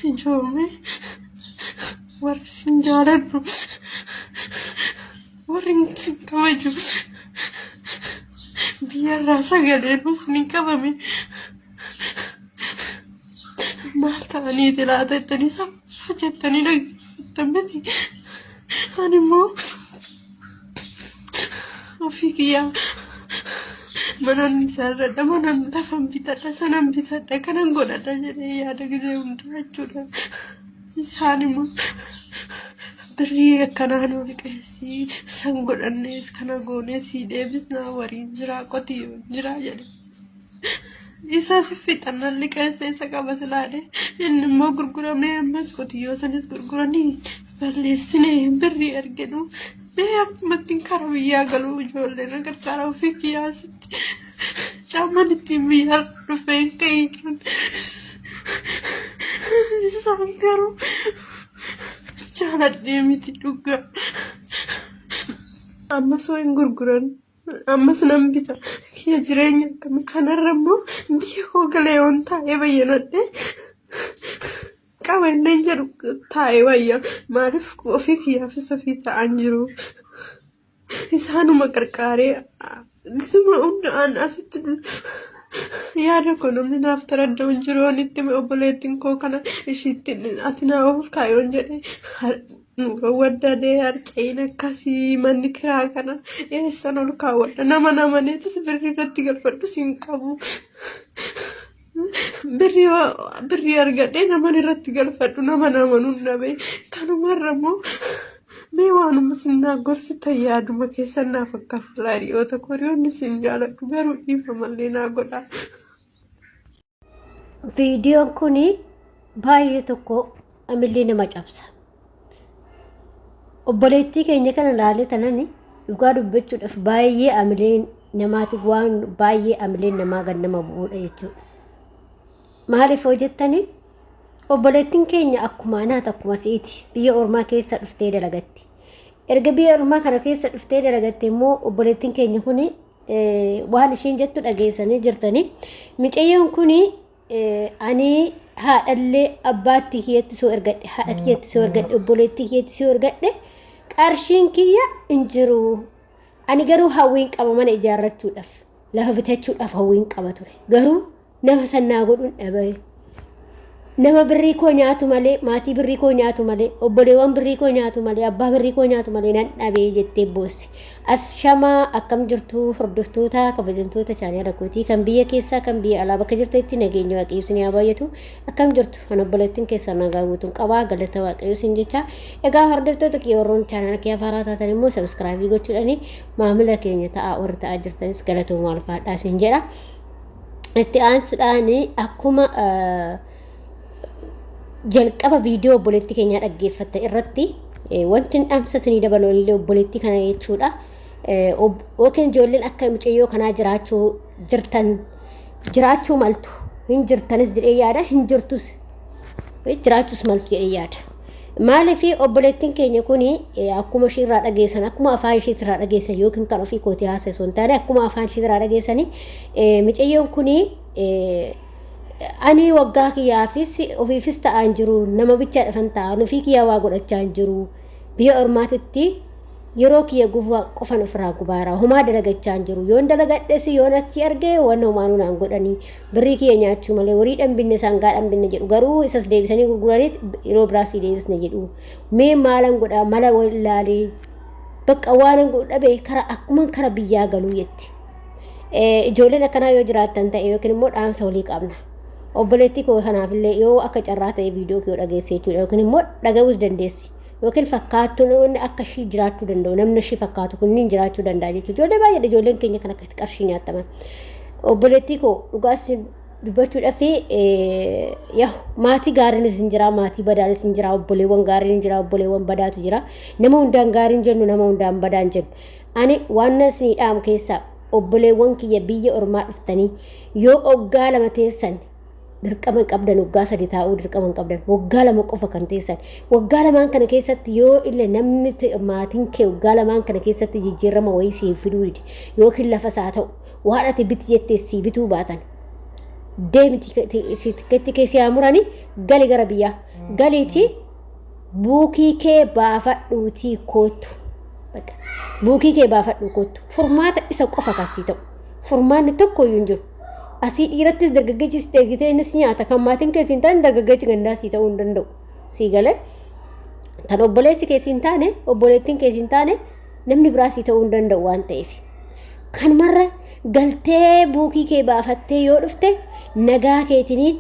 Ijoollee warri sin jaaladhu warri sin kabaju biyyarraa sagalee nuuf ni qabame. Maal ta'aniiti laata jettanii saffa jettanii dhaggeeffattan miti. Ani immoo ofii kiyyaa manan ijaarradha, manan lafan bitadha, sanan bitadha, kanan godhadha jedhee yaada gizee hundaa jechuudha. Isaan immoo birrii akkanaa nu liqeessii san godhannees kana goonee sii deebisnaa wariin jiraa qotiyyoon jiraa jedhe. Isa si fixan nan liqeesse isa qaba silaadhe inni immoo gurguramee ammas qotiyyoo sanis gurguranii balleessine birrii arginu mee akkumatti kara biyyaa galuu ijoollee na gargaara ofii kiyyaasitti caamman ittiin biyyaa dhufee hin ka'iin isaan garuu jaaladhee miti dhugaa amma soo hin gurguran Ammas nan bita. Kiyya jireenya akkamii kanarra immoo biyya koo galee yoon taa'ee bayyanadhe qaba inni jedhu taa'ee wayya. Maaliif ofii kiyyaafis ofii ta'an jiru. Isaanuma qarqaaree gisuma hunda an asitti yaada koo namni naaf taradda'u hin jiru. Ani itti obboleettiin koo kana ishiitti ati naa ol kaayoon jedhe Waddadee harca'iin akkasii manni kiraa kana eessan ol kaawwadha nama namaneetis birrii irratti galfadhu siin qabu. Birrii birrii argadhee naman irratti galfadhu nama namanuun dhabe kanumarra immoo mee waanuma sin naa gorsitan yaaduma keessan naaf akka filaa hiriyoota koo hiriyoonni sin jaaladhu garuu dhiifamallee naa godhaa. Viidiyoon kun baay'ee tokko amillee nama cabsa. Obboleettii keenya kana ilaalee tanani dhugaa dubbachuudhaaf baay'ee amileen namaati waan baay'ee amileen namaa gad nama bu'uudha jechuudha. Maaliif hoo jettani obboleettiin keenya akkuma anaati akkuma si'iti biyya ormaa keessa dhuftee dalagatti. Erga biyya ormaa kana keessa dhuftee dalagatte immoo obboleettiin keenya kuni waan ishiin jettu dhageessanii jirtanii. Micayyoon kun ani haadhallee abbaatti kiyyatti soo ergadhe haadha kiyyatti soo ergadhe obboleettii kiyyatti soo ergadhe qarshiin kiyya hin jiru. Ani garuu hawwiin qaba mana ijaarrachuudhaaf lafa bitachuudhaaf hawwiin qaba ture. Garuu nama sannaa godhuun dhabe. Nama birrii koo nyaatu malee, maatii birrii koo nyaatu malee, obboleewwan birrii koo nyaatu malee, abbaa birrii koo nyaatu malee nan dhabee jettee boossi. As shamaa akkam jirtu hordoftoota kabajamtoota chaanala kootii kan biyya keessaa kan biyya alaa bakka jirtanitti nageenya waaqayyo isin haa baay'atu. Akkam jirtu kan obboleettiin keessaa nagaa guutuun qabaa galata waaqayyo isin jecha. Egaa hordoftoota kiyya warroon chaanala kiyya faaraa taatan immoo sabiskiraabii gochuudhaan maamila keenya ta'aa warri ta'aa jirtanis galatoomaa ulfaadhaa isin jedha. Itti aansuudhaan akkuma jalqaba viidiyoo obboleettii keenyaa dhaggeeffatte irratti wanti dhaamsa isinii dabalu illee obboleettii kana jechuudha. Yookiin ijoolleen akka mucayyoo kanaa jiraachuu jirtan jiraachuu maltu hin jirtanis jedhee yaada hin jirtus jiraachuus maltu jedhee yaada. Maaliif obboleettiin keenya kun akkuma ishii irraa dhageessan akkuma afaan ishii irraa dhageessan yookiin kan ofii kootii haasa'e osoo hin taane akkuma afaan ishii irraa dhageessanii micayyoon kun ani waggaa kiyyaafis ofiifis ta'aa hin jiru nama bichaa dhafan ta'a ofii kiyyaa waa godhachaa hin jiru biyya ormaatitti Yeroo kiyya gubaa qofan ofirraa gubaara. Homaa dalagachaa hin jiru. Yoon dalagadhes yoon achi arge waan homaanuu naan godhanii. Birrii kiyya nyaachuu malee horiidhaan binne sangaadhaan binne jedhu. Garuu isas deebisanii gurguranii yeroo biraa sii deebisne jedhu. Mee maalan godhaa mala wallaalee bakka waanan godhu dhabe kara akkuman kara biyyaa galuu jetti. Ijoolleen akkanaa yoo jiraattan ta'e yookiin immoo dhaamsa walii qabna. Obboleettii koo kanaafillee yoo akka carraa ta'e viidiyoo kee dhageesse jechuudha yookiin immoo dhaga'uus dandeessi. Yookiin fakkaattuun inni akka ishii jiraachuu danda'u namni ishii fakkaatu kunniin jiraachuu danda'a jechuudha. Ijoollee baay'eedha ijoolleen keenya kan akkasitti qarshii nyaattaman. Obboleettii koo dhugaas dubbachuudhaaf yaa maatii gaariinis hin jira maatii badaanis hin jira obboleewwan gaariin hin jira obboleewwan badaatu jira nama hundaan gaariin jennu nama hundaan badaan jennu. Ani waan isinii dhaamu keessaa obboleewwan kiyya biyya ormaa dhuftanii yoo oggaa lama teessan dirqama hin qabdan waggaa sadi taa'uu dirqama hin qabdan waggaa lama qofa kan teessan waggaa lamaan kana keessatti yoo illee namni maatiin kee waggaa lamaan kana keessatti jijjiirama wayii siif fiduu dide yookiin lafa isaa ta'u waan ati biti jettee sii bituu baatan Deemi tikeetti kee si haa murani gali gara biyyaa. Galiitii buukii kee baafadhuutii kootu. Bakka buukii kee baafadhuu kootu. Furmaata isa qofa kan sii ta'u. Furmaanni tokko iyyuu hin jiru. Asii dhiirattis dargaggeessis ergitee innis nyaata kan maatiin kee siin taane dargaggeessi gandaa sii ta'uu hin danda'u. Sii galee tan obboleessi kee siin taane obboleettiin kee siin taane namni biraa sii ta'uu hin danda'u waan ta'eef. Kanumarra galtee buukii kee baafattee yoo dhufte nagaa keetiniin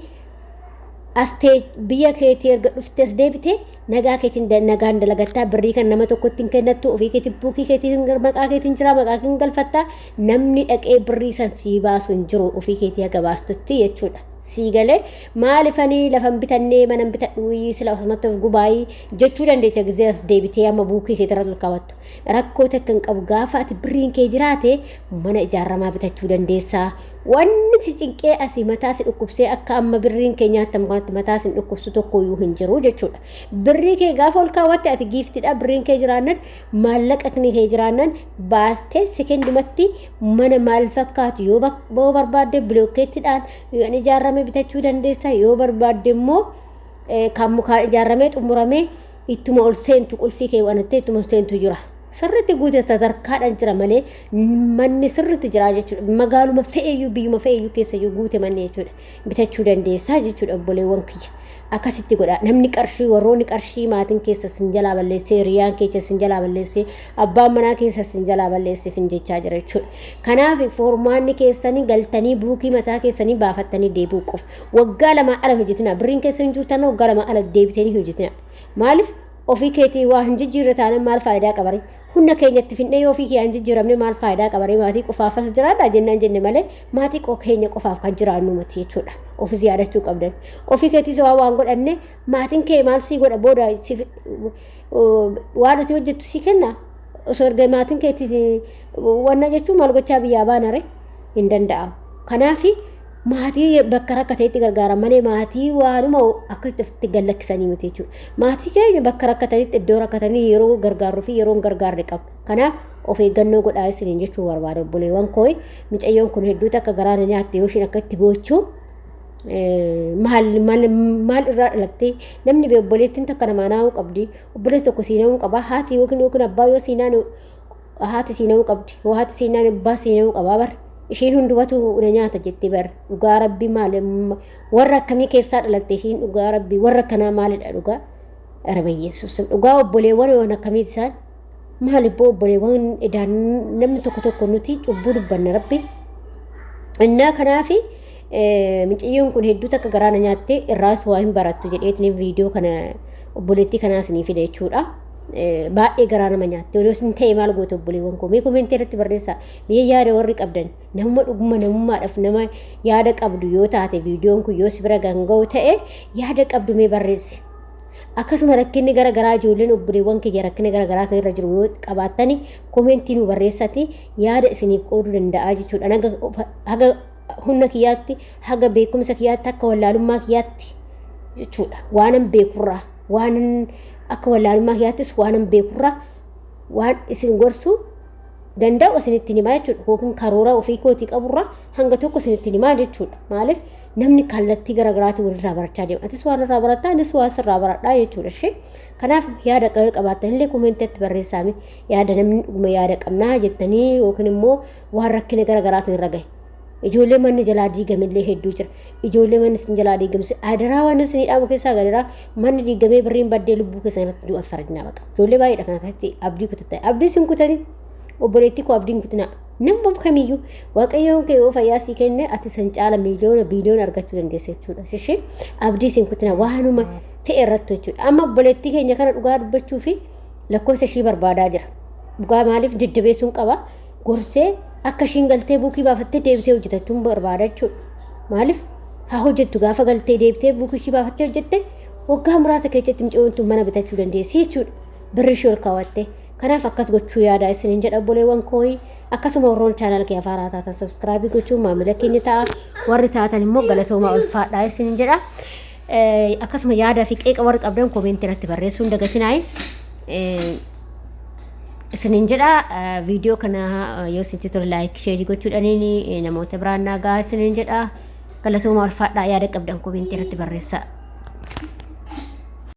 as tee biyya keetii erga dhufte as deebite nagaa keetiin nagaan dalagattaa birrii kan nama tokkotti hin kennattu ofii keetiin buukii keetiin maqaa keetiin jira maqaa keetiin galfattaa namni dhaqee birrii san sii baasu hin jiru ofii keetii haga baastutti jechuudha. Sii galee maalifanii lafan bitannee manan bitadhu sila osumatti of gubaayii jechuu dandeecha gizee as deebitee amma buukii keetirra ol kaawwattu. Rakkoo takka hin qabu gaafa ati birriin kee jiraate mana ijaaramaa bitachuu dandeessaa. Wanni si cinqee asii mataa si dhukkubsee akka amma birriin kee nyaatamu kanatti mataa si dhukkubsu tokkoyyuu hin jiru jechuudha. Birrii kee gaafa ol kaawwatte ati giiftidha birriin kee jiraannan maallaqni kee jiraannan baastee sekendumatti mana maal fakkaatu yoo barbaadde bilookeettiidhaan yoo ijaarame bitachuu dandeessa yoo barbaadde immoo kan mukaan ijaaramee xumuramee ittuma ol seentu qulfii kee banattee ittuma ol seentu jira. Sirriitti guute sadarkaadhaan jira malee manni sirriitti jira jechuudha. Magaaluma fe'eyyuu biyyuma fe'eyyuu keessayyuu guute manni jechuudha. Bitachuu dandeessaa jechuudha obboleewwan kiyya. Akkasitti godha. Namni qarshii warroonni qarshii maatiin keessa sin jalaa balleessee hiriyaan keessa sin jalaa balleessee abbaan manaa keessa sin jalaa balleesseef hin jechaa jira jechuudha. Kanaaf foormaanni keessanii galtanii buukii mataa keessanii baafattanii deebi'uu qofa. Waggaa lamaa ala hojjetina. Birriin keessa hin jiru taanaan waggaa lamaa ala deebitanii hojjetina. Maaliif ofii keetii waa hin jijjiirre taanaan maal faayidaa qabare? Humna keenyatti finnee yoo ofii kiyyaa hin jijjiiramne maal faayidaa qabare? Maatii qofaaf as jiraadha jennaan jenne malee maatii keenya qofaaf kan jiraannu miti jechuudha. Ofis yaadachuu qabdan. Ofii keetiis waa waan godhanne maatiin kee maal sii godha booda waan ati hojjettu sii kenna. Osoo erga maatiin keetii wanna jechuun maal gochaa biyyaa baanare hin danda'amu. Kanaafi maatii bakka rakkateetti gargaaran malee maatii waanuma akkasitti ofitti gallakkisanii miti jechuudha. Maatii keenya bakka rakkatanitti iddoo rakkatanii yeroo gargaarruu fi yeroo hin gargaarre qabu. Kanaaf of eeggannoo godhaa isiniin jechuu barbaada obboleewwan koo. Mucayyoon kun hedduu takka garaa na nyaatte yoo ishiin akka itti boochuu maal maal maal irraa dhalattee namni bee obboleettiin takka namaa naa'uu qabdi obboleessi tokko siina'uu qaba haati yookiin yookiin abbaa yoo siinaan haati siina'uu qabdi yoo haati siinaan abbaa siina'uu qabaa bar ishiin hundumatu na nyaata jetti bar dhugaa rabbi maal warra akkamii keessaa dhalatte ishiin dhugaa rabbi warra akkanaa maalidha dhugaa raba yesuus dhugaa obboleewwan waan akkamiiti isaan maal ibboo obboleewwan edaan namni tokko tokko nuti cubbuu dubbanna rabbi innaa kanaafi miciyyoon kun hedduu takka garaa na nyaatte irraas waa hin barattu jedheetiin viidiyoo kana obboleettii kanaa isinii fide jechuudha. Baay'ee garaa nama nyaatte odoo isin ta'e maal goote obboleewwan koo mee komentii irratti barreessaa mee yaada warri qabdan namuma dhuguma namummaadhaaf nama yaada qabdu yoo taate viidiyoon kun yoo si bira ganga'u ta'e yaada qabdu mee barreessi. Akkasuma rakkinni gara garaa ijoolleen obboleewwan kiyya rakkina gara garaa isinirra jiru yoo qabaattani komentii nu barreessati yaada isiniif qooduu danda'a jechuudha. Haga humna kiyyaatti haga beekumsa kiyyaatti akka wallaalummaa kiyyaatti jechuudha. Waanan beekurraa waanan akka wallaalummaa kiyyaattis waanan beekurraa waan isin gorsuu danda'u isinitti himaa jechuudha. Yookiin karoora ofii kootii qaburraa hanga tokko isinitti himaa jechuudha. Maaliif namni kallattii garaagaraatiin walirraa barachaa deema. Atis waan irraa barattaa anis waan sirraa baradhaa jechuudha ishee. Kanaaf yaada qabaattan illee koomentiitti barreessaami. Yaada namni dhuguma yaada qabnaa jettanii yookiin immoo waan rakkina garaagaraa isinirra gahe. Ijoollee manni jalaa diigamillee hedduu jira. Ijoollee manni isin jalaa diigamse adaraa waan isin dhaamu keessaa gadiraa manni diigamee birriin baddee lubbuu keessan irratti du'a faradinaa baqa. Ijoollee baay'eedha kan akkasitti abdii kutatta. Abdii isin kutanii obboleettii koo abdiin kutinaa. Nama kamiyyuu waaqayyoon kee yoo fayyaa sii kenne ati san caala miiliyoona biiliyoona argachuu dandeessa jechuudha. Ishee abdii isin kutinaa waanuma ta'e irratti jechuudha. Amma obboleettii keenya kana dhugaa dubbachuu fi lakkoofsa ishii barbaadaa jira. Dhugaa maaliif jajjabeessuun qaba. Gorsee akka ishiin galtee buukii baafattee deebitee hojjetachuun barbaada jechuudha. Maaliif haa hojjettu gaafa galtee deebitee buukii ishii baafattee hojjette waggaa muraasa keessatti mucayyoon tun mana bitachuu dandeessi jechuudha. Birri ishii ol kaawwattee. Kanaaf akkas gochuu yaadaa isiniin jedha obboleewwan kooyi. Akkasuma warroon channel kee afaaraa taatan subscribe gochuun maamila keenya ta'a. Warri taatan immoo galatoomaa ulfaadhaa isiniin jedha. Akkasuma yaada fi qeeqa warri qabdan koomentii irratti barreessuu hin dagatinaayi. Isiniin jedha viidiyoo kana yoo isinitti tole like share gochuudhaaniin namoota biraan naa gahaa isiniin jedha. Galatooma, ulfaadhaa. Yaada qabdan koomentii irratti barreessaa.